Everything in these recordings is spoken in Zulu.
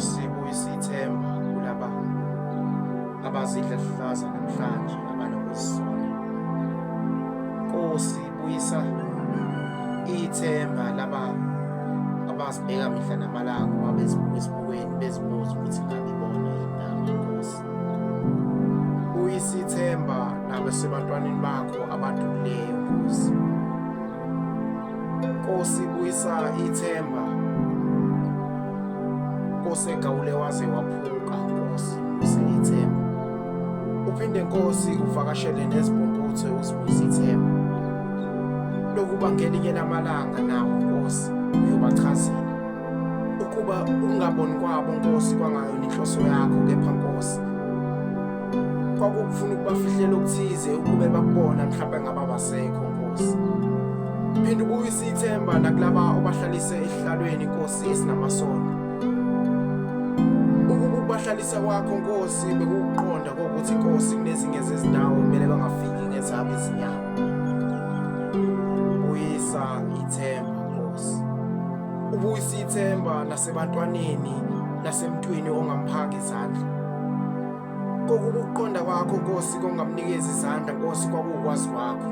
Nkosi, buyisa ithemba kulaba abazidla lihlaza namhlanje abanokuzisola. Nkosi, buyisa ithemba laba abazibheka mihla namalanga uma bezibuka esibukweni bezibuza ukuthi ngabe ibona yini nabo. Nkosi, buyisa ithemba nabasebantwaneni bakho abadukileyo. Nkosi, Nkosi, buyisa ithemba Nkosi egawule waze waphuka. Nkosi, buyisa ithemba, uphinde Nkosi uvakashele nezimpumputhe, uzibuyise ithemba lokuba ngelinye lamalanga nawo Nkosi uyobachazela ukuba ukungaboni kwabo Nkosi kwangayona inhloso yakho, kepha Nkosi kwakukufuna ukubafihlela okuthize ukube bakubona mhlawumbe ngaba basekho. Nkosi, phinde ubuyise ithemba nakulaba obahlalise esihlalweni Nkosi esinamasondo. Ukuba ukubahlalisa kwakho Nkosi bekukuqonda kokuthi Nkosi kunezinye zezindawo kumele bangafiki ngezabo izinyawo. Buyisa ithemba Nkosi, ubuyise ithemba nasebantwaneni nasemntwini ongamphanga izandla. Kokuba ukuqonda kwakho Nkosi kongamnikezi izandla Nkosi kwakukwazi kwakho.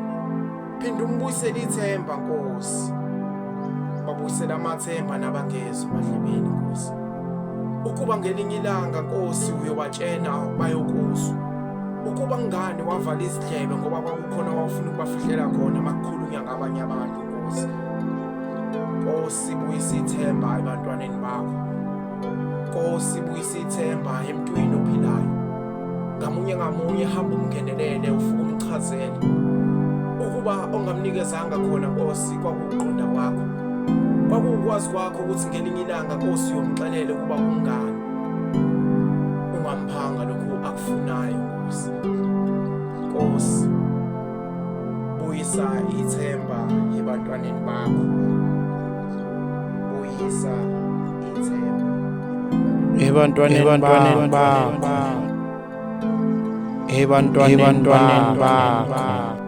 Phinda umbuyisele ithemba Nkosi, babuyisele amathemba nabangezwa emadlebeni Nkosi, ukuba ngelinye ilanga Nkosi uyobatshena bayokuzwa ukuba ngani wavala izindlebe, ngoba kwakukhona wawufuna ukubafihlela khona makukhulunywa ngabanye abantu. Nkosi, Nkosi, buyisa ithemba ebantwaneni bakho. Nkosi, buyisa ithemba emntwini ophilayo ngamunye ngamunye. Hamba umngenelele, ufike umchazele ukuba ongamnikezanga khona Nkosi kwakuqonda kwakho, kwakukwazi kwakho ukuthi ngelinye ilanga Nkosi uyomxelela ukuba kungani ungamphanga lokhu akufunayo. Nkosi, Nkosi, buyisa ithemba ebantwaneni bakho, buyisa ithemba ebantwaneni bakho, ebantwaneni bakho.